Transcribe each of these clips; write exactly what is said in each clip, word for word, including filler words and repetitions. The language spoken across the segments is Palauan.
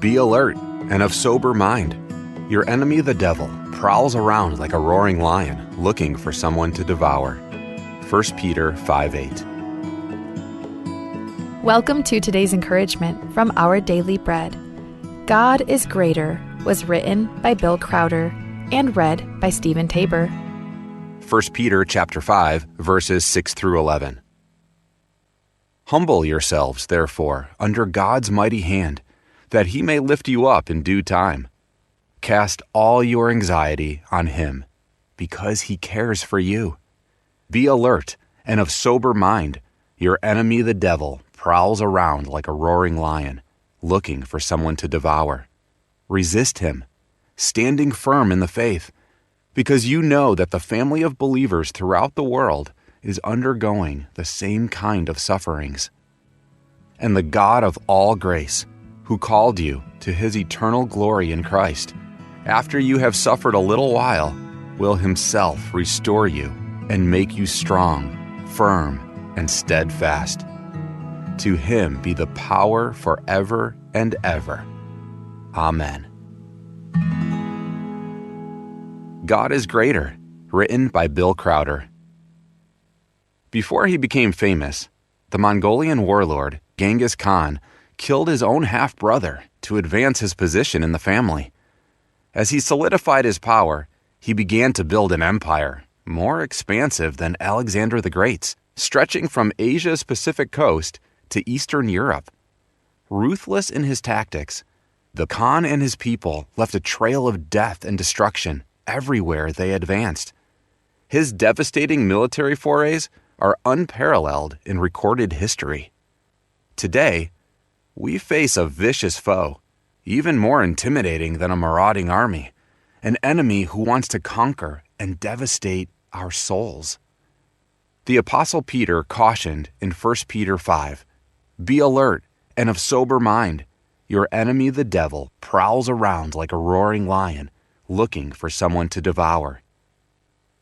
Be alert and of sober mind. Your enemy, the devil, prowls around like a roaring lion, looking for someone to devour. First Peter five eight. Welcome to today's encouragement from Our Daily Bread. God is Greater was written by Bill Crowder and read by Stephen Tabor. First Peter chapter five, verses six through eleven. Humble yourselves, therefore, under God's mighty hand, that he may lift you up in due time. Cast all your anxiety on him, because he cares for you. Be alert and of sober mind. Your enemy, the devil, prowls around like a roaring lion, looking for someone to devour. Resist him, standing firm in the faith, because you know that the family of believers throughout the world is undergoing the same kind of sufferings. And the God of all grace, who called you to his eternal glory in Christ, after you have suffered a little while, will himself restore you and make you strong, firm, and steadfast. To him be the power forever and ever. Amen. God is Greater, written by Bill Crowder. Before he became famous, the Mongolian warlord Genghis Khan killed his own half-brother to advance his position in the family. As he solidified his power, he began to build an empire more expansive than Alexander the Great's, stretching from Asia's Pacific coast to Eastern Europe. Ruthless in his tactics, the Khan and his people left a trail of death and destruction everywhere they advanced. His devastating military forays are unparalleled in recorded history. Today, we face a vicious foe, even more intimidating than a marauding army, an enemy who wants to conquer and devastate our souls. The Apostle Peter cautioned in First Peter five, "Be alert and of sober mind. Your enemy, the devil, prowls around like a roaring lion, looking for someone to devour."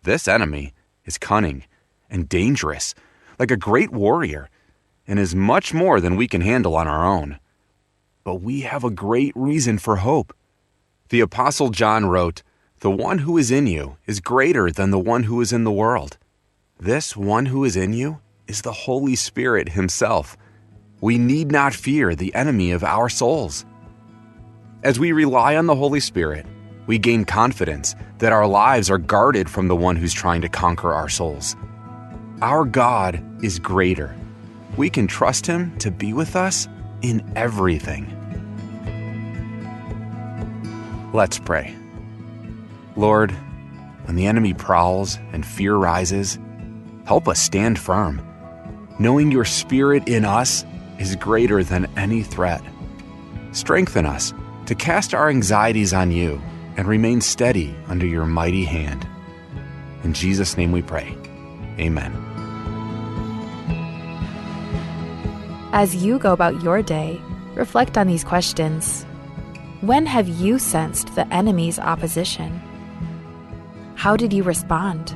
This enemy is cunning and dangerous, like a great warrior, and is much more than we can handle on our own. But we have a great reason for hope. The Apostle John wrote, "The one who is in you is greater than the one who is in the world." This one who is in you is the Holy Spirit himself. We need not fear the enemy of our souls. As we rely on the Holy Spirit, we gain confidence that our lives are guarded from the one who's trying to conquer our souls. Our God is greater. We can trust him to be with us in everything. Let's pray. Lord, when the enemy prowls and fear rises, help us stand firm, knowing your Spirit in us is greater than any threat. Strengthen us to cast our anxieties on you and remain steady under your mighty hand. In Jesus' name we pray. Amen. As you go about your day, reflect on these questions. When have you sensed the enemy's opposition? How did you respond?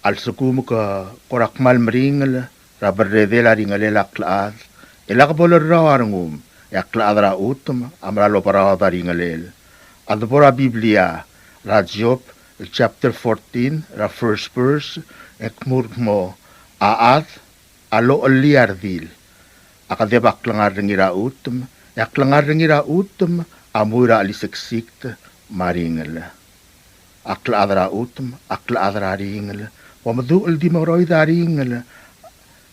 A lsekum ke kora kmal meringel er a berredel a ringelel a klechad, e lak bo lerrau a rengum, e a klechad er a chutem a mera el oberaod a ringelel. A debo er a Biblia er a Job el chapter fourteen er a first verse, e ng dmu el kmo, a chad a lochellii a redil. A kedeb a klengar er ngii er a chutem, e a klengar er ngii er a chutem a mui er a cheliseksikt me a ringel. A klechad er a chutem a klechad er a ringel. Bo meduch el di mengeroid a ringel.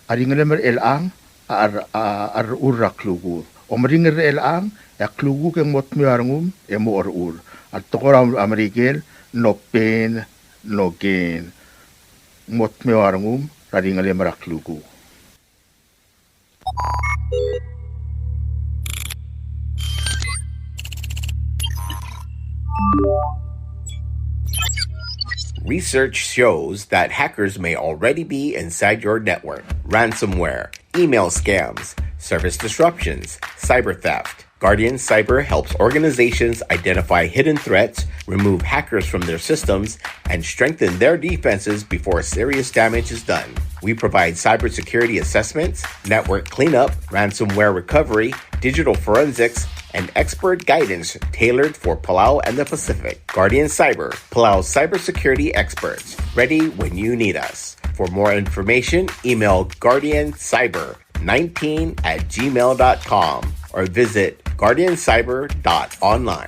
A ringelem er chelechang a cher-, a cherechur er a klukuk. Omeringel er chelechang, e a klukuk e ng mo dmeu a rengum e mo cherechur. A tekoi er a Merikel, no pain, no gain. Ng mo dmeu a rengum er a ringelem er a klukuk. Research shows that hackers may already be inside your network. Ransomware, email scams, service disruptions, cyber theft. Guardian Cyber helps organizations identify hidden threats, remove hackers from their systems, and strengthen their defenses before serious damage is done. We provide cybersecurity assessments, network cleanup, ransomware recovery, digital forensics, and expert guidance tailored for Palau and the Pacific. Guardian Cyber, Palau's cybersecurity experts, ready when you need us. For more information, email guardian cyber nineteen at gmail dot com or visit guardian cyber dot online.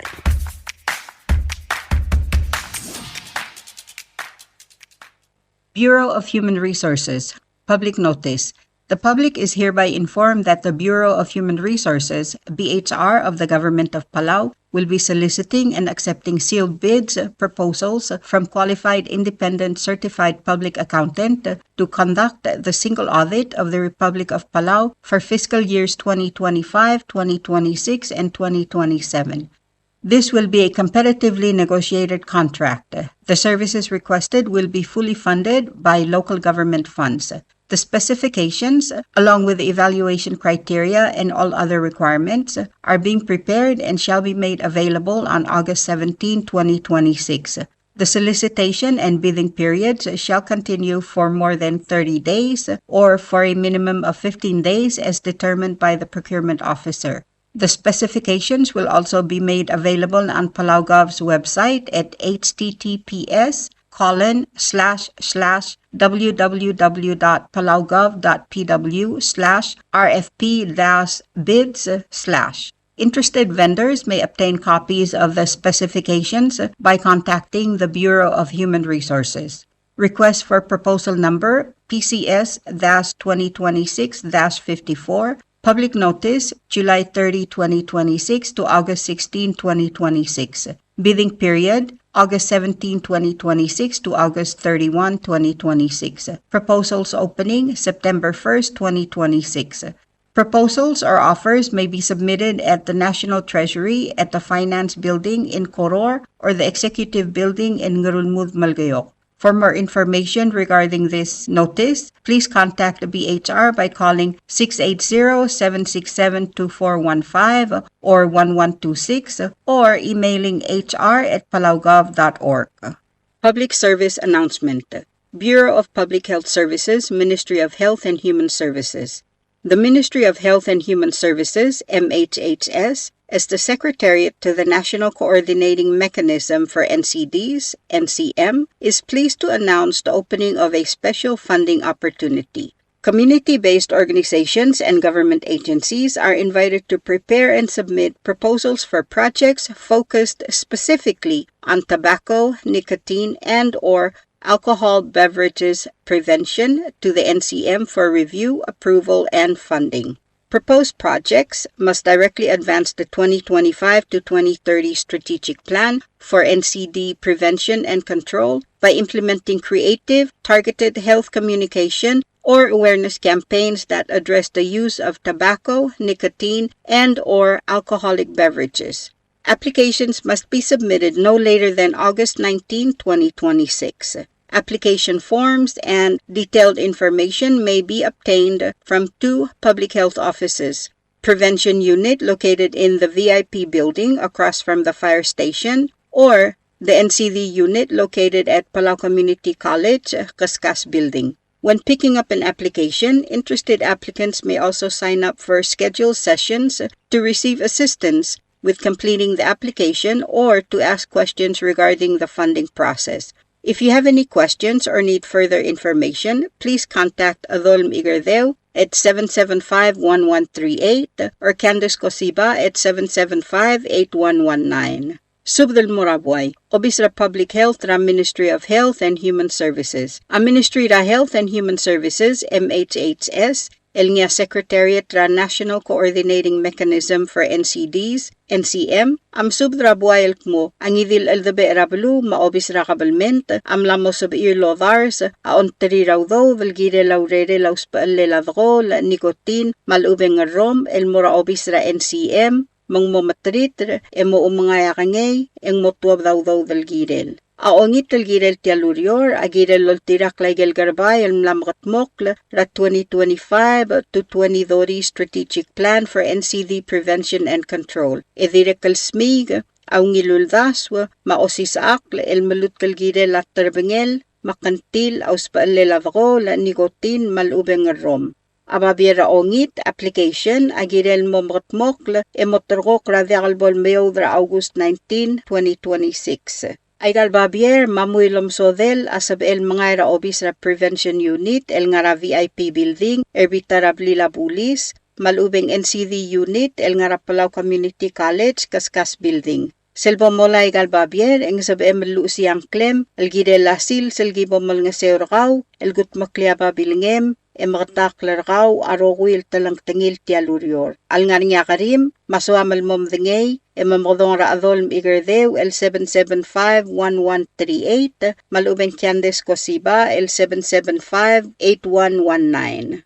Bureau of Human Resources. Public notice. The public is hereby informed that the Bureau of Human Resources, B H R, of the Government of Palau will be soliciting and accepting sealed bids, proposals from qualified independent certified public accountant to conduct the single audit of the Republic of Palau for fiscal years twenty twenty-five, twenty twenty-six, and twenty twenty-seven. This will be a competitively negotiated contract. The services requested will be fully funded by local government funds. The specifications, along with the evaluation criteria and all other requirements, are being prepared and shall be made available on August seventeenth, twenty twenty-six. The solicitation and bidding periods shall continue for more than thirty days or for a minimum of fifteen days as determined by the procurement officer. The specifications will also be made available on PalauGov's website at H T T P S colon slash slash W W W dot palaugov dot P W slash R F P dash bids slash. Interested vendors may obtain copies of the specifications by contacting the Bureau of Human Resources. Request for proposal number P C S dash twenty twenty-six dash fifty-four. Public notice, July thirty, twenty twenty-six to August sixteen, twenty twenty-six. Bidding period, August seventeen, twenty twenty-six to August thirty-one, twenty twenty-six. Proposals opening, September first, twenty twenty-six. Proposals or offers may be submitted at the National Treasury at the Finance Building in Koror or the Executive Building in Ngerulmud, Melekeok. For more information regarding this notice, please contact B H R by calling six eight zero, seven six seven, two four one five or one one two six or emailing H R at palaugov dot org. Public service announcement. Bureau of Public Health Services, Ministry of Health and Human Services. The Ministry of Health and Human Services, M H H S, as the Secretariat to the National Coordinating Mechanism for N C Ds, N C M, is pleased to announce the opening of a special funding opportunity. Community-based organizations and government agencies are invited to prepare and submit proposals for projects focused specifically on tobacco, nicotine, and/or alcohol beverages prevention to the N C M for review, approval, and funding. Proposed projects must directly advance the twenty twenty-five to twenty thirty strategic plan for N C D prevention and control by implementing creative, targeted health communication or awareness campaigns that address the use of tobacco, nicotine, and/or alcoholic beverages. Applications must be submitted no later than August nineteenth, twenty twenty-six. Application forms and detailed information may be obtained from two public health offices, Prevention Unit located in the V I P building across from the fire station, or the N C D Unit located at Palau Community College, Kaskas Building. When picking up an application, interested applicants may also sign up for scheduled sessions to receive assistance with completing the application or to ask questions regarding the funding process. If you have any questions or need further information, please contact Adolm Igerdeu at seven seven five one one three eight or Candace Kosiba at seven seven five eight one one nine. Subed el mo er a buai. Obis er a Public Health er a Ministry of Health and Human Services. A Ministry er a Health and Human Services, M H H S, el ngii a Secretariat er a National Coordinating Mechanism for N C Ds, N C M, a mesubed er a buai el kmo a ngii di el cheldebechel er a beluu me a obis er a kabelment a mla mo sebechir el odars a ongterir a udoud el kirel a urerel a usbechellel a dekool, nicotine, me a lechub e ng rrom el mo er a obis er a N C M, me ng mo meteriter e mo omengai a kengei e ng mo tuobed a udoud el kirel. A ongit el kirel tia el ureor a kirel el oltirakl a ikel kerebai el mla mekedmokl er a twenty twenty-five to twenty thirty Strategic Plan for N C D Prevention and Control. E dirrek el smiik a ungil uldasu me a osisechakl el melutk el kirel a terbengel me a kngtil a usbechellel a dekool, nicotine me a lechub e ng rrom. A babier er a ongit, application, a kirel el mo mekedmokl e mo terrekokl er a diak el bo lemeoud er a August nineteen, twenty twenty-six. Aika el babier me a mui el omesodel a sebechel el mengai er a obis er a Prevention Unit el ngar er a V I P Building er a bita er a blil a bulis, me a lechub e ng N C D Unit el ngar er a Palau Community College Kaskas Building. Sel bo molai aika el babier e ng sebechem el luchesii a ngklem el kirel a sils el ki bo molengeseu er kau el kudmeklii a babilngem e meketakl er kau a rokui el telengtengil tia el ureor. A lengar er ngii a kerim me a soam el mo medengei e memekedong er a chedol me a Kerdeu el seven seven five one one three eight me a lechub e ng Candace Kosiba el seven seven five eight one one nine.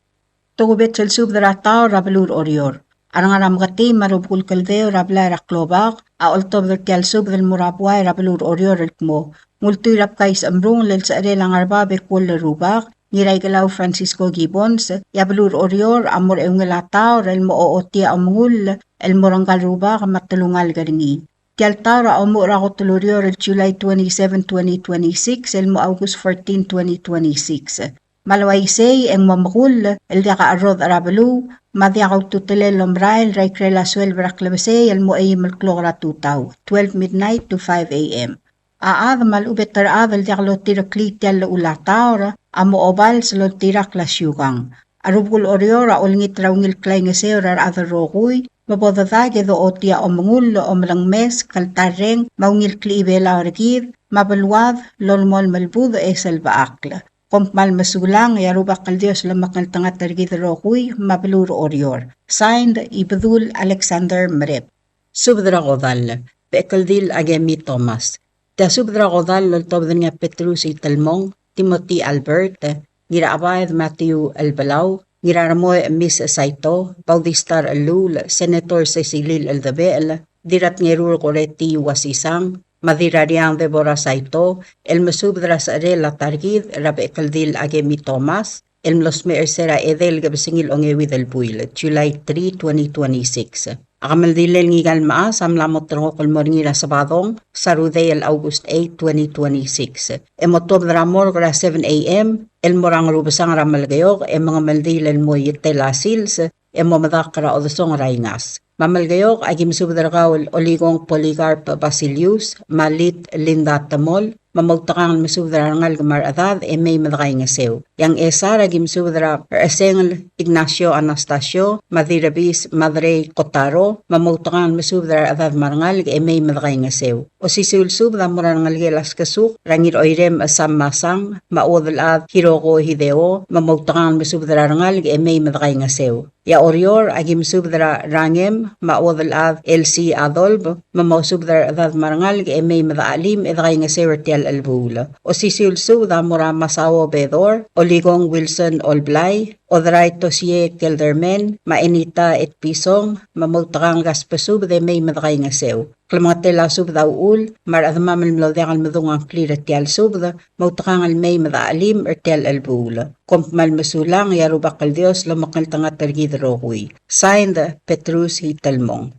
Tokubets el subed er a taor er a beluu er Oreor. A rengar er a Meketii me a Rubekul Kldeu er a blai er a klobak a oltobed er tia el subed el mo er a buai er a beluu er Oreor el kmo ng ultuil er a Bkais Chemrungel el secherel a ngar er a bab e kuoll el rubak, Ngiraikelau Francisco Gibbons, e a beluu er Oreor a mo er a eungel a taor el mo ochotii a omengull el mo er ngka el rubak me a telungalek er ngii. Tia el taor a omuchel er a kot el ureor el July twenty-seven, twenty twenty-six, el mo August fourteen, twenty twenty-six. Me a le uaisei e ng mo mekull el diak a cherrodech er a beluu, me a diak a ultutelel el omerael er a ikrel a sueleb er a klebesei el mo eim el klok er a tutau, twelve midnight to five A M. A chad me a lechub e te rechad el diak lotireklii tia el llechul a taor a mo obals el oltirakl a siukang. A Rubekul Oreor a olengit er a ungil klaingeseu er a rechad el rokui, me bo dedak e dochotii a omengull, omelengmes, kltarreng, me a ungil klechibelau er kid, me a beluad, lolemolem el budech e selbechakl. Kom kmal mesulang, e a Rubak el Dios lomekngeltengat er kid el rokui me a beluu er Oreor. Signed, Ibedul Alexander Merep. Subed er a kodall, Bechekeldil Akemi Thomas. Tia subed er a kodall el oltobed er ngii a Petrus Itelmong, Timothy Albert, Ngirachebaed Matthew Elbelau, Ngiraremoi Emis Saito, Bautista Rechelluul, Senator Secilil Eldebechel, Dirratngerur Koreti Wasisang, me a Dirrariang Deborah Saito, el mesubed er a secherel a ta er kid er a Bechekeldil Akemi Thomas, el mlo smecher er se er a edei el kebesengil a ongeuid el buil, July three, twenty twenty-six. A kemeldilel ngika el mechas a mla mo terrekokl el mo er ngii er a Sebadong, Saturday el August eight, twenty twenty-six. E mo tuobed er a morgue er a seven A M, el mo er a Ngerubesang er a Melekeok, e mengemeldiil el mo ietel a sils, e mo medakl er a odesongel er a Ingas. Me a Melekeok, aki mesubed er kau el Olikong Polycarp Basilius, me a Lit Linda Temol, me moutekangel mesubed er a rengalek me a rechedad e mei me dekaingeseu. E a Ngchesar, aki mesubed er a Rechesengel Ignacio Anastasio, me a Dirrebis Madrei Kotaro, me moutekangel mesubed er a rechedad me a rengalek e mei me dekaingeseu. Osisiu el subed a mo er a rengelekel a Skesuk, er a Ngiroirem Sam Masang, me a Uodelchad Hiroko Hideo, me moutekangel mesubed er a rengalek e mei me dekaingeseu. E a Oreor, aki mesubed er a Rangem, me a Uodelchad Elsie Adolf, me mosubed er a rechedad me a rengalek e mei me dechelim e dekaingeseu er tia el chelebuul. Osisiu el subed a mo er a Masao Bedor, Olikong Wilson Olblai, Oderai Tosie Kelderman, me a Enita Etpison, me moutekangel kasbesubed e mei me dekaingeseu. Klemengetel a subed a uchul, me a rechedemam el mlo diak el medung a ngklir er tia el subed, moutekangel mei me dechelim er tia el chelebuul. Kom kmal mesulang, e a Rubak el Dios lomekngeltengat er kid el rokui. Signed, Petrus Itelmong.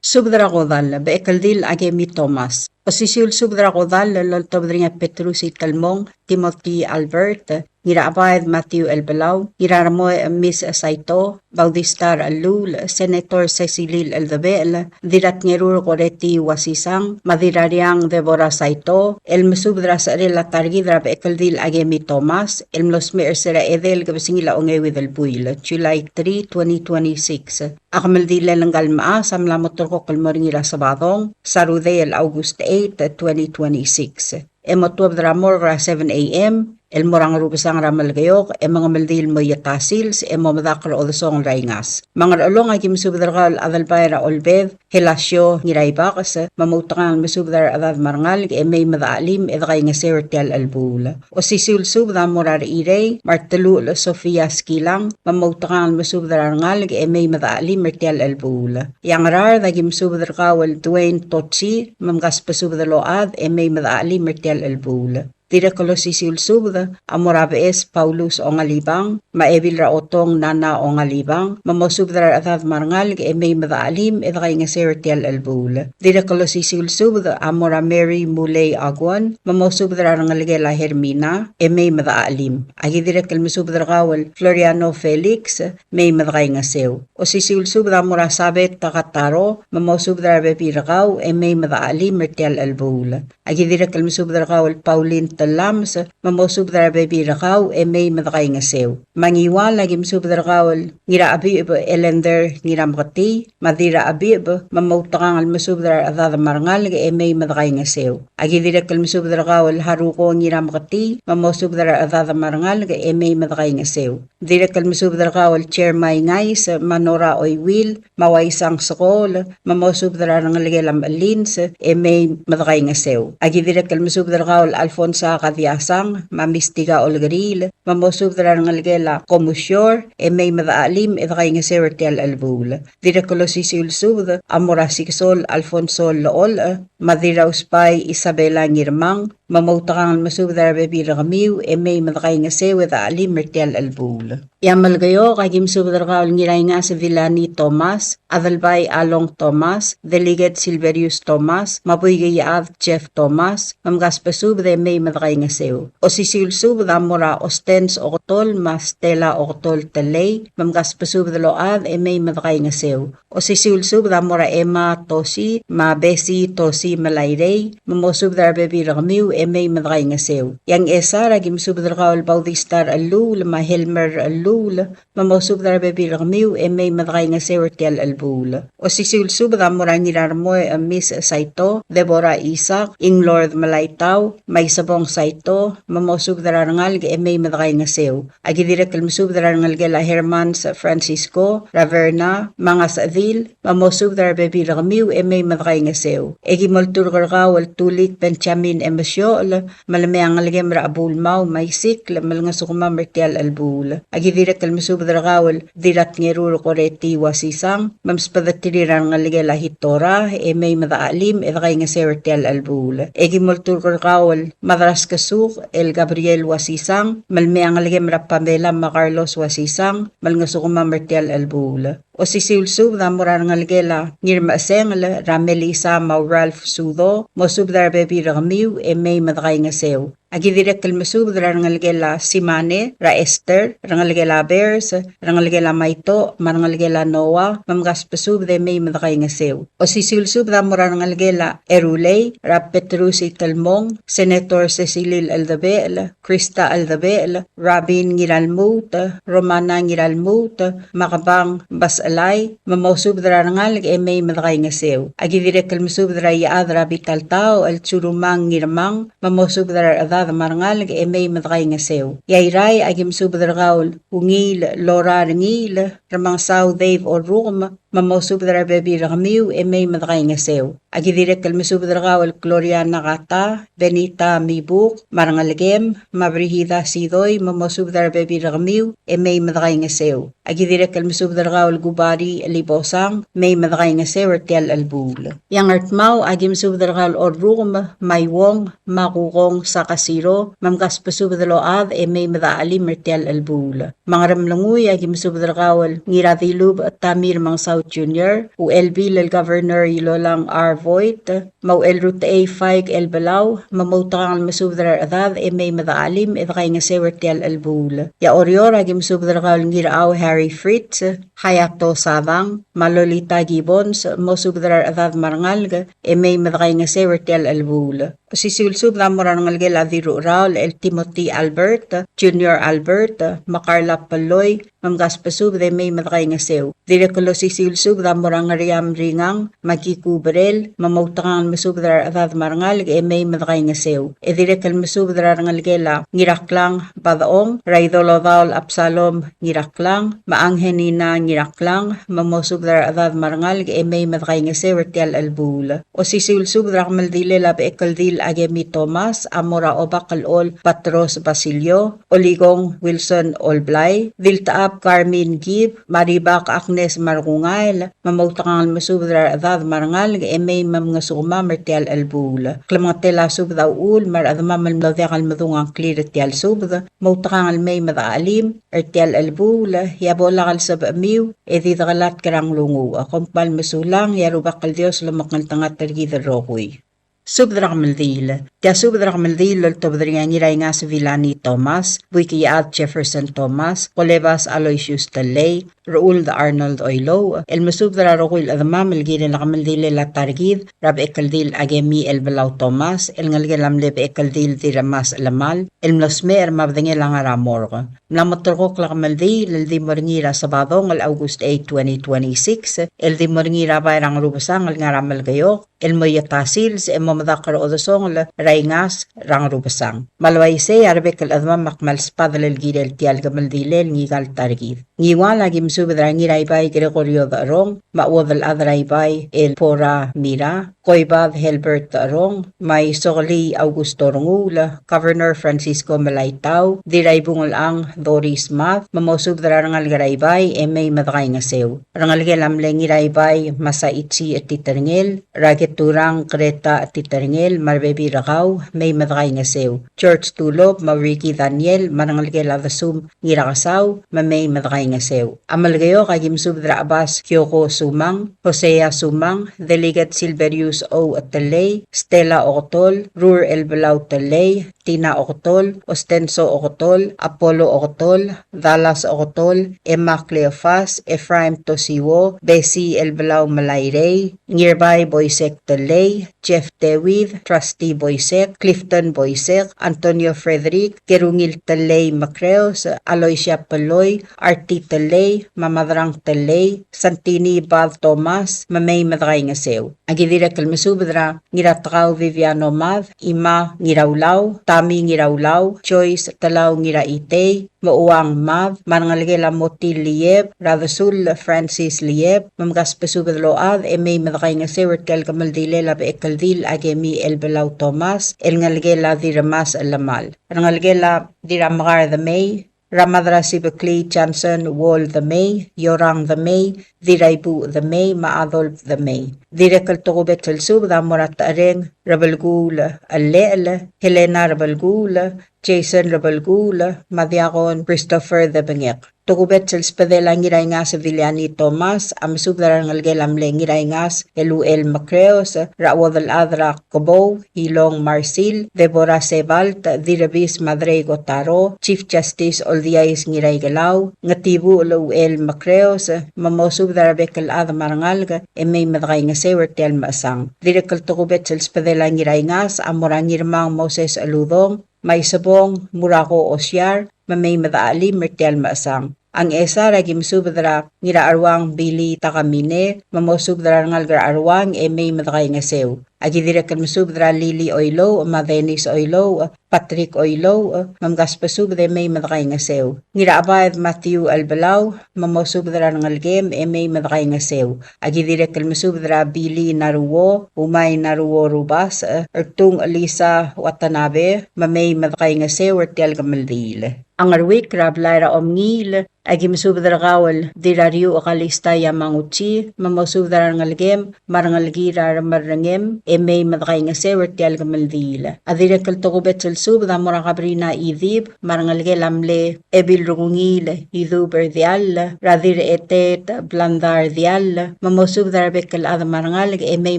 Subed er a kodall, Bechekeldil Akemi Thomas. Osisiu el subed er a kodall el oltobed er ngii a Petrus Itelmong, Timothy Albert, Ngirachebaed Matthew Elbelau, Ngiraremoi Emis Saito, Bautista Rechelluul, Senator Secilil Eldebechel, Dirratngerur Koreti Wasisang, me a Dirrariang Deborah Saito, el mesubed er a secherel a ta er kid er a Bechekeldil Akemi Thomas, el mlo smecher er se er a edei el kebesengil a ongeuid el buil, July three, twenty twenty-six. A kemeldilel ngka el mechas a mla mo terrekokl el mo er ngii er a Sebadong, Saturday el August eight, twenty twenty-six. E mo tuobed er a morgue er a seven A M, el mo er a Ngerubesang er a Melekeok, e mengemeldiil el mo ieta sils, e mo medakl er a odesongel er a Ingas. Me a Ngerchelong a ki mesubed er kau el Adelbai er a Olbed, Helasio Ngiraibakes, me moutekangel mesubed er a rechedad me a rengalek, e mei me dechachelim, e dekaingeseu er tia el chelebuul. Osisiu el subed a mo er a Rechirei, me a Reteluchel Sofia Skilang, me moutekangel mesubed er a rengalek, e mei me dechachelim er tia el chelebuul. E a Ngaraard a ki mesubed er kau el Dwayne Totsi, me mkasbesubed el ochad, e mei me dechachelim er tia el chelebuul. Dirrek el osisiu el subed a mo er a Beches Paulus Ongalibang, me a Ebil er a Otong Nana Ongalibang, me mosubed er a rechedad me a rengalek, e mei me dechachelim, e dekaingeseu er tia el chelebuul. Dirrek el osisiu el subed a mo er a Mary Mulei Aguon, me mosubed er a rengelekel a Hermina, e mei me dechachelim. A ki dirrek el mesubed er kau el Floriano Felix, mei me dekaingeseu. Osisiu el subed a mo er a Sabet Takataro, me mosubed er a rebebil er kau, e mei me dechachelim er tia el chelebuul. A ki dirrek el mesubed er kau el Pauline Telames, me mosubed er a rebebil er kau, e mei me dekaingeseu. Me a Ngiwal a ki mesubed er kau el Ngirachebicheb Elender Ngirameketii, me a Dirrachebicheb, me moutekangel mesubed er a rechedad me a rengalek, e mei me dekaingeseu. A ki dirrek el mesubed er kau el Haruko Ngirameketii, me mosubed er a rechedad me a rengalek, e mei me dekaingeseu. Dirrek el mesubed er kau el Jeremy Ngais, me a Nora Oiwil, me a Uaisang Sekool, me mosubed er a rengelekel a Mechelins, e mei me dekaingeseu. A ki dirrek el mesubed er kau el Alfonsa Kadiasang, me a Mistika Olkeriil, me mosubed er a rengelekel a Komusior, e mei me dechachelim, e dekaingeseu er tia el chelebuul. Dirrek el osisiu el subed a mo er a Sikesol Alfonso Llecholch, me a Dirrausbai Isabela Ngirmang, me moutekangel mesubed er a rebebil er kemiu, e mei me dekaingeseu e dechachelim er tia el chelebuul. E a Melekeok a ki mesubed er kau el Ngiraingas Vilani Thomas, Adelbai Along Thomas, Delegate Silverius Thomas, me a Buikeichad Jeff Thomas, me mkasbesubed e mei me dekaingeseu. Osisiu el subed a mo er a Ostens Oketol, me a Stella Oketol Telei, me mkasbesubed el ochad e mei me dekaingeseu. Osisiu el subed a mo er a Emma Tosi, me a Bessie Tosi Melairei, me mosubed er a rebebil er kemiu e mei me dekaingeseu. E a Ngchesar a ki mesubed er kau el Bautista Rechelluul, me a Helmer Rechelluul, me mosubed er a rebebil er kemiu e mei me dekaingeseu er tia el chelebuul. Osisiu el subed a mo er a Ngirarmoi, e, Miss Saito, Deborah Isaac, Inglord Melaitau, me a Isebong Saito, me mosubed er a rengalek e mei me dekaingeseu. A ki dirrek el mesubed er a rengelekel a Hermans Francisco, er a Verna, me a Ngasechedil, me mosubed er a rebebil er kemiu e mei me dekaingeseu. E ki molturk er kau el Tulik Benjamin Emesiochel, me le mei a ngelekem er a Chebulmau me a Isikl, me lengesukemam er tia el chelebuul. A ki dirrek el mesubed er kau el Dirratngerur Koreti Uasisang, me msbedeterir a rengelekel a Hitora, e mei me dechachelim, e dekaingeseu er tia el chelebuul. E ki molturk er kau el Madraskesuk, el Gabriel Uasisang, me le mei a ngelekem er a Pamela me a Carlos Uasisang, me lengesukemam er tia el chelebuul. Osisiu el subed a mo er a rengelekel a Ngirmechesengel, er a Melissa me a Ralph Sudo, mosubed er a rebebil er kemiu, e mei me dekaingeseu. A ki dirrek el mesubed er a rengelekel a Simane, er a Esther, rengelekel a Bears, rengelekel a Maito, me a rengelekel a Noah, me mkasbesubed e mei me dekaingeseu. Osisiu el subed a mo er a rengelekel a Erulei, er a Petrus Itelmong, Senator Secilil Eldebechel, Krista Eldebechel, Rabin Ngiralmuut, Romana Ngiralmuut, me a Kebang Basechelai, me mosubed er a rengalek e mei me dekaingeseu. A ki dirrek el mesubed er a Iechad er a Bitaltau, el Tsurumang Ngirmang, me mosubed er a rechedad me a rengalek e mei me dekaingeseu. E a Irrai a ki mesubed er kau el Ungiil Lora Rengiil, Remengesau Dave Orrukem, me mosubed er a rebebil er kemiu e mei me dekaingeseu. A ki dirrek el mesubed er kau el Gloria Nakata, Benita Mibuk, me a rengelekem, me a Brigida Sidoi, me mosubed er a rebebil er kemiu e mei me dekaingeseu. A ki dirrek el mesubed er kau el Kubari Libosang, mei me dekaingeseu er tia el chelebuul. E a Ngardmau a ki mesubed er kau el Orrukem, me a Iuong, me a Kukong Sakasiro, me mkasbesubed el ochad e mei me dechachelim er tia el chelebuul. Me a Ngeremlengui a ki mesubed er kau el Ngiradilubech Tamir Mengesau Junior, Uchelbil el Governor Ilolang R. Vogt, me a Uchelrutechei Faik Elbelau, me moutekangel mesubed er a rechedad e mei me dechachelim e dekaingeseu er tia el chelebuul. E a Oreor a ki mesubed er kau el Ngirachau Harry Fritz, Hayato Sadang, me a Lolita Gibbons, mosubed er a rechedad me a rengalek e mei me dekaingeseu er tia el chelebuul. Osisiu el subed a mo er a rengelekel a Dirrucheraol el Timothy Albert, Junior Albert, me a Carla Peloi, me mkasbesubed e mei me dekaingeseu. Dirrek el osisiu el subed a mo er a Ngeriam Ringang, me a Kiku Berel, me moutekangel mesubed er a rechedad me a rengalek e mei me dekaingeseu. E dirrek el mesubed er a rengelekel a Ngiraklang Badechong, er a Idolodaol Absalom Ngiraklang, me a Angelina Ngiraklang, me mosubed er a rechedad me a rengalek e mei me dekaingeseu er tia el chelebuul. Osisiu el subed er a kemeldilel a Bechekeldil Akemi Thomas, a mo er a Obak el Chol Patros Basilio, Olikong Wilson Olblai, Diltechab Carmen Gibb, me a Ribak Agnes Markungael, me moutekangel mesubed er a rechedad me a rengalek e mei me mngesukemam er tia el chelebuul. Klemengetel a subed a uchul me a rechedemam el mlo diak el medung a ngklir er tia el subed, moutekangel mei me dechelim er tia el chelebuul, e a bo lak el sebechemiu e di dekelatk er a nglunguuch. Kom kmal mesulang, e a Rubak el Dios lomekngeltengat er kid el rokui. Subed er a kemeldiil. Tia subed er a kemeldiil el oltobed er ngii a Ngiraingas Vilani Thomas, Buikichad Jefferson Thomas, Kolebas Aloysius Tellei, Rechuld Arnold Oilouch, el mesubed er a rokui el chedemam el kirel a kemeldilel a ta er kid er a Bechekeldil Akemi Elbelau Thomas, el ngelekel a mle Bechekeldil Dirremas Lemal, el mlo smecher me a bedengel a ngar er a morgue. Mla moterekokl a kemeldiil el di mo er ngii er a Sebadong el August eight, twenty twenty-six, el di mo er ngii er a bai er a Ngerubesang el ngar er a Melekeok, el mo ieta sils e mo medakl er a odesongel er a Ingas er a Ngerubesang. Me a le uaisei a rebek el chedemam a kmal sbadel el kirel tia el kemeldilel ngika el ta er kid. Ngiual a ki mesubed er a Ngiraibai Gregorio Decherong, me a chuodel chad er a Ibai el Pora Mira, Koibad Helbert Decherong, me a Isokelii Augusto Renguul, Governor Francisco Melaitau, Dirraibungelchang Doris Mad, me mosubed er a rengalek er a Ibai e mei me dekaingeseu. Rengelekel a mle Ngiraibai Masaichi Etiterngel, er a Keturang Greta Etiterngel, me a rebebil er kau, mei me dekaingeseu. George Tulop, me a Ricky Daniel, me a rengelekel a Desum Ngirakesau, me mei me dekaingeseu. A Melekeok a ki mesubed er a Chebas Kioko Sumang, Hosea Sumang, Delegate Silverius O. Tellei, Stella Oketol, Rur Elbelau Tellei, Tina Oketol, Ostenso Oketol, Apollo Oketol, Dallas Oketol, Emma Cleofas, Ephraim Tosiwo, Bessie Elbelau Melairei, Ngirbai Boisek Tellei, Jeff David, Trusty Boisek, Clifton Boisek, Antonio Frederick, Kerungil Tellei Mekreos, Aloysia Peloi, Arti Tellei, me a Madrang Tellei, Santini Bad Thomas, me mei me dekaingeseu. A ki dirrek el mesubed er a Ngiratekau Viviano Mad, Ima Ngiraulau, Tami Ngiraulau, Joyce Telau Ngiraitei, me a Uang Mad, me a rengelekel a Motil Lieb, er a Desul Francis Lieb, me mkasbesubed el ochad e mei me dekaingeseu er tia el kemeldilel a Bechekeldil Akemi Elbelau Thomas, el ngelekel a Dirremas Lemal. Rengelekel a Dirramekar Demei, er a Madrasibeklii Johnson Wall Demei, Yorang Demei, Dirraibuch Demei, me a Adolf Demei. Dirrek el tokubets el subed a mo er a Techereng Rebelkuul Llechel, Helena Rebelkuul, Jason Rebelkuul, me a Diakon Christopher Debengek. Tokubets el sbedel a Ngiraingas Viliani Thomas, a mesubed er a rengelekel a mle Ngiraingas el Uchel Mekreos, er a chuodel chad er a Kebou, Ilong Marsil, Deborah Sebalt, Direbis Madrei Kotaro, Chief Justice Oldiais Ngiraikelau, Ngetibuchel Uchel Mekreos, me mosubed er a rebek el chad me a rengalek, e mei me dekaingeseu er tia el mechesang. Dirrek el tokubets el sbedel a Ngiraingas a mo er a Ngirmang Moses Eludong, me a Isebong Murako Osiar, me mei me dechelim er tia el mechesang. A Ngchesar a ki mesubed er a Ngiracheruang Billy Takamine, me mosubed er a rengalek er a Cheruang e mei me dekaingeseu. A ki dirrek el mesubed er a Lily Oilouch, me a Dennis Oilouch, Patrick Oilouch, me mkasbesubed e mei me dekaingeseu. Ngirachebaed Matthew Elbelau, me mosubed er a rengelekem e mei me dekaingeseu. A ki dirrek el mesubed er a Billy Naruo, Umai Naruo Rubasech, Ertung Elisa Watanabe, me mei me dekaingeseu er tia el kemeldiil. A Ngeruikl er a blai er a Omngiil, a ki mesubed er kau el Dirrariuch Kalista Yamaguchi, me mosubed er a rengelekem, me a rengelekir a remerrengem, e mei me dekaingeseu er tia el kemeldiil. A dirrek el tokubets el subed a mo er a Kabrina Idib, me a rengelekel a mle Ebil Rekungiil Idub er Diall, er a Dirrechetet Blanda er Diall, me mosubed er a rebek el chad me a rengalek e mei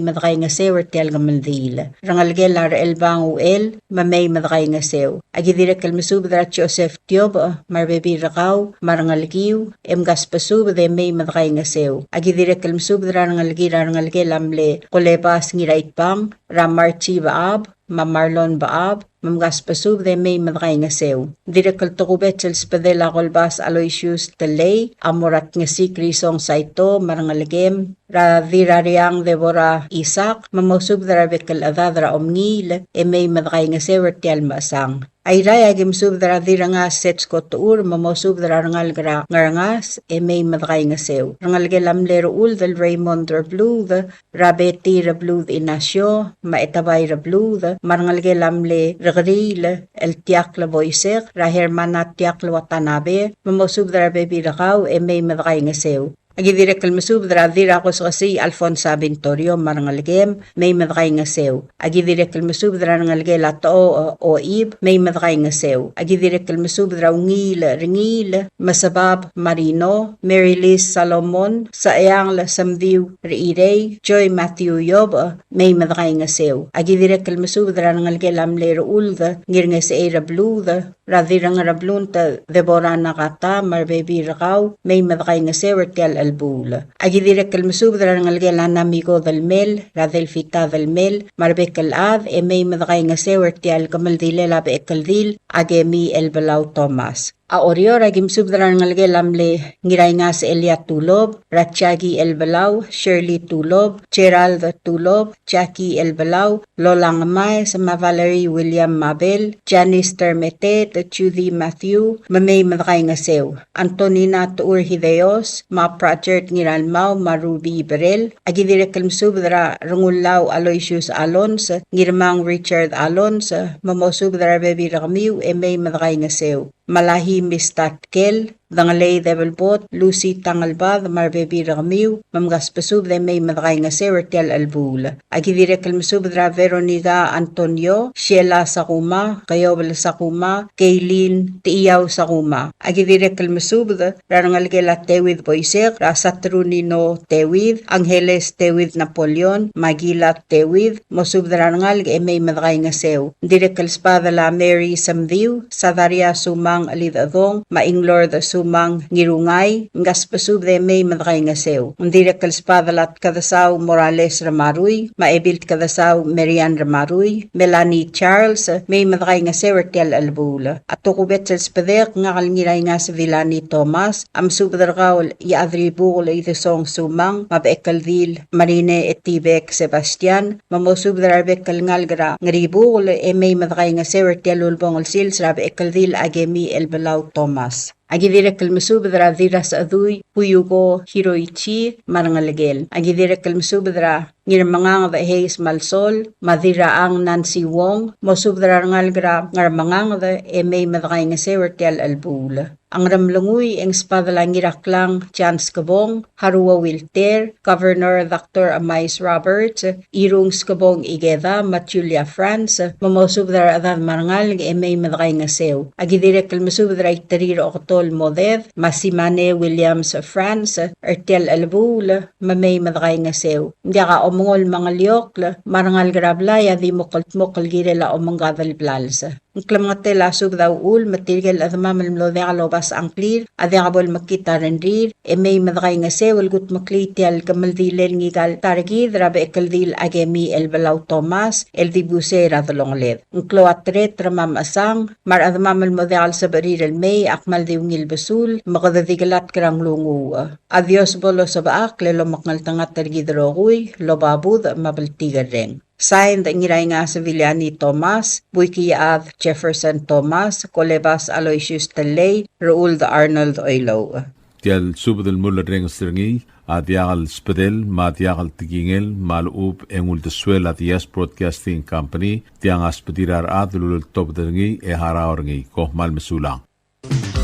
me dekaingeseu er tia el kemeldiil. Rengelekel a Rechelbang Uchel, me mei me dekaingeseu. A ki dirrek el mesubed er a Joseph Tiobech, me a rebebil er kau, me a rengelekiu, e mkasbesubed e mei me dekaingeseu. A ki dirrek el mesubed er a rengelekir a rengelekel a mle Kolebas Ngiraitbang, er a Marchi Bechab, me a Marlon Baab, me mkasbesubed e mei me dekaingeseu. Dirrek el tokubets el sbedel a Kolbas Aloysius Telei, a mo er a Tngesik Risong Saito, me a rengelekem, er a Dirrariang Deborah Isaac, me mosubed er a rebek el chedad er a Omngiil, e mei me dekaingeseu er tia el mechesang. Airai, aki mesubed er a Dirrengas Setsko Techur, me mosubed er a rengalek er a Ngerengas, e mei me dekaingeseu. Rengelekel a mle Rechuld el Raymond Rebluud, er a Betty Rebluud Ignacio, me a Etabai Rebluud, me a rengelekel a mle Rekeriil el Tiakl Boisek, er a Hermana Tiakl Watanabe, me mosubed er a rebebil er kau, e mei me dekaingeseu. Aki dirrek el mesubed er a Dirrakosekesii Alfonsa Bintorio me a rengelekem, mei me dekaingeseu. Aki dirrek el mesubed er a rengelekel a Tocho Oib, mei me dekaingeseu. Aki dirrek el mesubed er a Ungil Rengiil, Mesebab Marino, Mary Liz Salomon, Secheangel Semdiu Rechirei, Joy Matthew Yobech, mei me dekaingeseu. Aki dirrek el mesubed er a rengelekel a mle Rechuld, Ngirngesechei Rebluud, er a Dirrengereblunt Deborah Nakata, me a rebebil er kau, mei me dekaingeseu er tia el chelebuul. Aki dirrek el mesubed er a rengelekel a Namiko Delmel, er a Delfita Delmel, me a rebek el chad, e mei me dekaingeseu er tia el kemeldilel a Bechekeldil a Kemi Elbelau Thomas. A Oreor, aki mesubed er a rengelekel a mle Ngiraingas Elia Tulob, er a Jackie Elbelau, Shirley Tulob, Gerald Tulob, Jackie Elbelau, Lolang Maes, me a Valerie William Mabel, Janice Termeteet, Judy Matthew, me mei me dekaingeseu. Antonina Tuur Hideos, me a Pratchard Ngiralmau, me a Ruby Berel, aki dirrek el mesubed er a Rengullau Aloysius Alons, Ngirmang Richard Alons, me mosubed er a rebebil er kemiu, e mei me dekaingeseu. Malahi Mistatkel, Dengelei Debelbot, Lucy Tangelbad, me a rebebil er kemiu, me mkasbesubed e mei me dekaingeseu er tia el chelebuul. Aki dirrek el mesubed er a Veronica Antonio, Sheila Sakuma, Keobel Sakuma, Keilin Tiau Sakuma. Aki dirrek el mesubed er a rengelekel a Teuid Boisek, er a Saturnino Teuid, Angeles Teuid Napoleon, Magila Teuid, mosubed er a rengalek e mei me dekaingeseu. Ng dirrek el sbadel a Mary Semdiu, Sadaria Sumang Elidechedong, me a Inglord Sumang Ngirungai, mkasbesubed e mei me dekaingeseu. Ng dirrek el sbadel a Tkedesau Morales Remarui, me a Ebil Tkedesau Marian Remarui, Melanie Charles, mei me dekaingeseu er tia el chelebuul. A tokubets el sbedek, ngak el Ngiraingas Vilani Thomas, a mesubed er kau el Iechadribukel Idesong Sumang, me a Bechekeldil Marine Etibek Sebastian, me mosubed er a rebek el ngalek er a Ngeribukel e mei me dekaingeseu er tia el ulebongel sils er a Bechekeldil a Kemi Elbelau Thomas. Aki dirrek el mesubed er a Dirrasechedui Fuyuko Hiroichi me a rengelekel. Aki dirrek el mesubed er a Ngirmenganged Hayes Malsol, me a Dirrachang Nancy Wong, mosubed er a rengalek er a Ngermenganged e mei me dekaingeseu er tia el chelebuul. A Ngeremlengui e ng sbadel a Ngiraklang Chance Kebong, Haruo Wilter, Governor Doctor Emais Roberts, Irung Skebong Ikeda, me a Julia France, me mosubed er a rechedad me a rengalek e mei me dekaingeseu. Aki dirrek el mesubed er a Iterir Oktol Moded, me a Simane Williams France, er tia el chelebuul, me mei me dekaingeseu. Ng diak a omengol me a ngeliokl, me a rengalek er a blai a di mo kldmokl el kirel a omengkad el blals. Ng klemengetel a subed a uchul me tirke el chedemam el mlo diak lobasech a ngklir a diak bo lemekngit a rengrir, e mei me dekaingeseu el kudmeklii tia el kemeldilel ngika el ta er kid er a Bechekeldil a Kemi Elbelau Thomas el dibus er a delongeled. Ng klou a tereter me a mechesang, me a rechedemam el mo diak el sebechir el mei a kmal di ungil besul me kede di kelatk er a nglunguuch. A Dios bo losebechakl el omekngeltengat er kid el rokui el oba budech me a bltikerreng. Signed, Ngiraingas Viliani Thomas, Buikiad Jefferson Thomas, Kolebas Aloysius Telei, Rechuld Arnold Oilouch. Tia el subed el mulerrenges er ngii a diak el sbedel me a diak el tekingel me a lechub e ng uldesuel a Diaz Broadcasting Company, tiang a sbedir a rechad el uleltobed er ngii e harau er ngii. Kom kmal mesulang.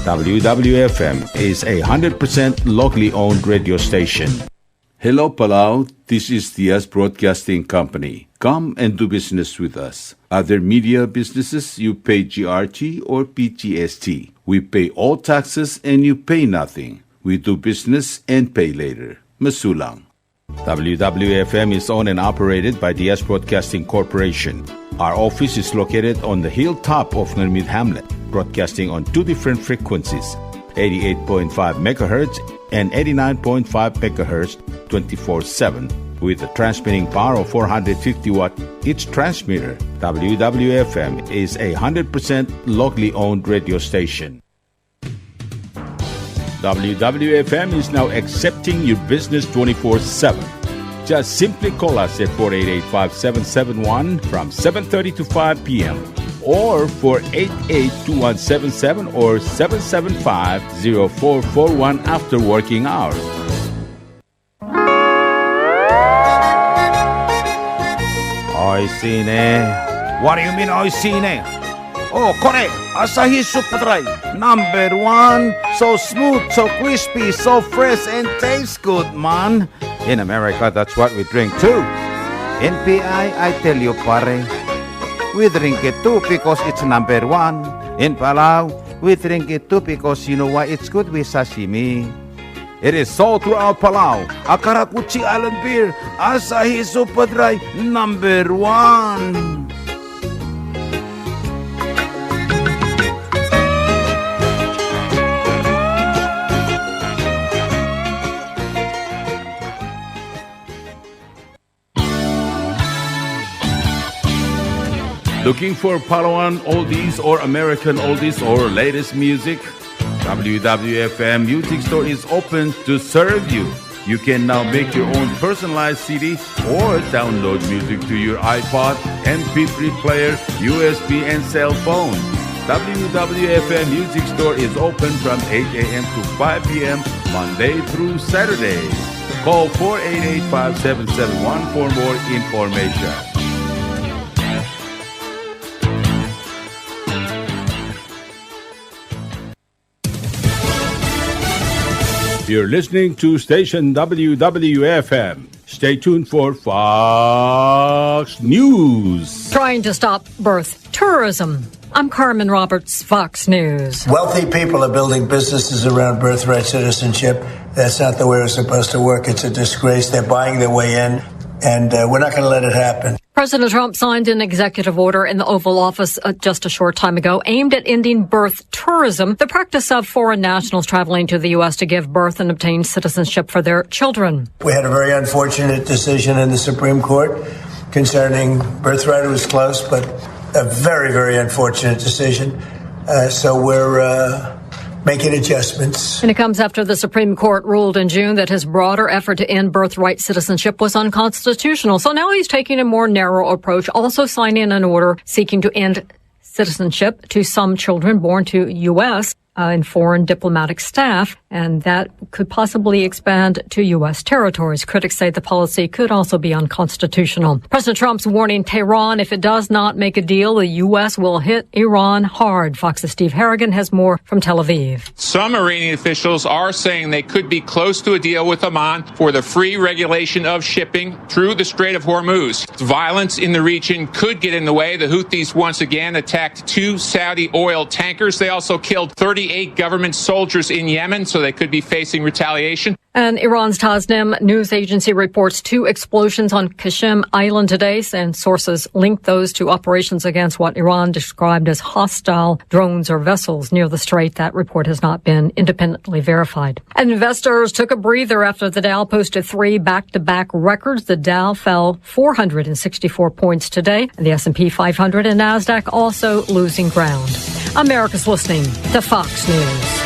W W F M is a hundred percent locally owned radio station. Hello, Palau. This is Diaz Broadcasting Company. Come and do business with us. Other media businesses, you pay G R T or P G S T. We pay all taxes and you pay nothing. We do business and pay later. Mesulang. W W F M is owned and operated by Diaz Broadcasting Corporation. Our office is located on the hilltop of Ngermid Hamlet, broadcasting on two different frequencies, eighty-eight point five megahertz and eighty-nine point five megahertz, twenty-four seven. With a transmitting power of four hundred fifty watt each transmitter, W W F M is a hundred percent locally owned radio station. W W F M is now accepting your business twenty-four seven. Just simply call us at four eight eight, five seven seven one from seven thirty to five p m, or four eight eight, two one seven seven or seven seven five, zero four four one after working hours. Oishii ne. What do you mean, oishii ne? Oh, kore, Asahi Super Dry, number one. So smooth, so crispy, so fresh, and tastes good, man. In America, that's what we drink too. In P I, I tell you, pare, we drink it too because it's number one. In Palau, we drink it too because you know why? It's good with sashimi. It is sold throughout Palau. A karakuchi island beer, Asahi Super Dry, number one. Looking for Palauan oldies or American oldies or latest music? W W F M Music Store is open to serve you. You can now make your own personalized C D or download music to your iPod, M P three player, U S B, and cell phone. W W F M Music Store is open from eight a.m. to five p.m., Monday through Saturday. Call four eight eight, five seven seven one for more information. You're listening to station W W F M. Stay tuned for Fox News. Trying to stop birth tourism. I'm Carmen Roberts, Fox News. Wealthy people are building businesses around birthright citizenship. That's not the way it's supposed to work. It's a disgrace. They're buying their way in, and, uh, we're not gonna let it happen. President Trump signed an executive order in the Oval Office, uh, just a short time ago, aimed at ending birth tourism, the practice of foreign nationals traveling to the U S to give birth and obtain citizenship for their children. We had a very unfortunate decision in the Supreme Court concerning birthright. It was close, but a very, very unfortunate decision. Uh, so we're, uh, making adjustments. And it comes after the Supreme Court ruled in June that his broader effort to end birthright citizenship was unconstitutional. So now he's taking a more narrow approach, also signing an order seeking to end citizenship to some children born to U S, uh, and foreign diplomatic staff, and that could possibly expand to U S territories. Critics say the policy could also be unconstitutional. President Trump's warning Tehran, if it does not make a deal, the U S will hit Iran hard. Fox's Steve Harrigan has more from Tel Aviv. Some Iranian officials are saying they could be close to a deal with Oman for the free regulation of shipping through the Strait of Hormuz. Violence in the region could get in the way. The Houthis once again attacked two Saudi oil tankers. They also killed thirty-eight government soldiers in Yemen, so they could be facing retaliation. And Iran's Tasnim news agency reports two explosions on Qeshm Island today, and sources link those to operations against what Iran described as hostile drones or vessels near the strait. That report has not been independently verified. And investors took a breather after the Dow posted three back-to-back records. The Dow fell four hundred sixty-four points today, and the S and P five hundred and Nasdaq also losing ground. America's listening to Fox News.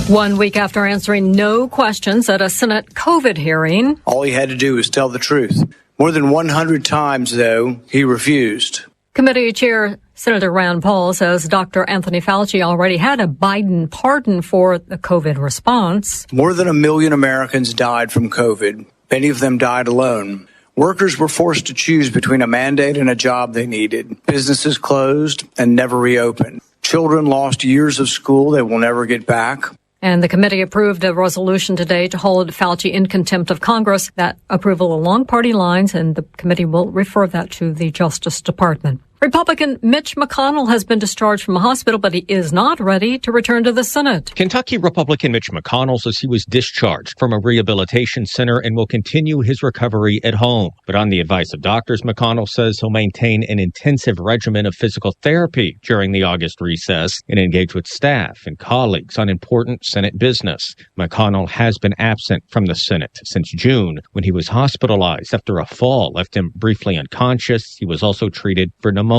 One week after answering no questions at a Senate COVID hearing, all he had to do was tell the truth. More than one hundred times, though, he refused. Committee Chair Senator Rand Paul says Doctor Anthony Fauci already had a Biden pardon for the COVID response. More than a million Americans died from COVID. Many of them died alone. Workers were forced to choose between a mandate and a job they needed. Businesses closed and never reopened. Children lost years of school they will never get back. And the committee approved a resolution today to hold Fauci in contempt of Congress. That approval along party lines, and the committee will refer that to the Justice Department. Republican Mitch McConnell has been discharged from a hospital, but he is not ready to return to the Senate. Kentucky Republican Mitch McConnell says he was discharged from a rehabilitation center and will continue his recovery at home. But on the advice of doctors, McConnell says he'll maintain an intensive regimen of physical therapy during the August recess and engage with staff and colleagues on important Senate business. McConnell has been absent from the Senate since June, when he was hospitalized after a fall left him briefly unconscious. He was also treated for pneumonia.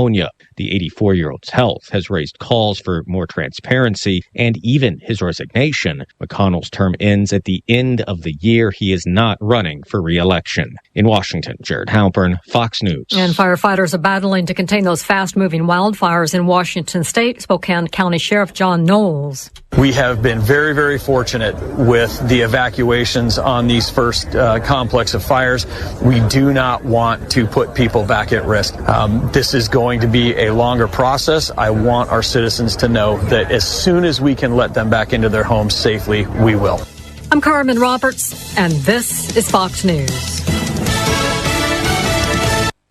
The eighty-four-year-old's health has raised calls for more transparency and even his resignation. McConnell's term ends at the end of the year. He is not running for re-election. In Washington, Jared Halpern, Fox News. And firefighters are battling to contain those fast-moving wildfires in Washington State. Spokane County Sheriff John Knowles. We have been very, very fortunate with the evacuations on these first, uh, complex of fires. We do not want to put people back at risk. Um, this is going to be a longer process. I want our citizens to know that as soon as we can let them back into their homes safely, we will. I'm Carmen Roberts, and this is Fox News.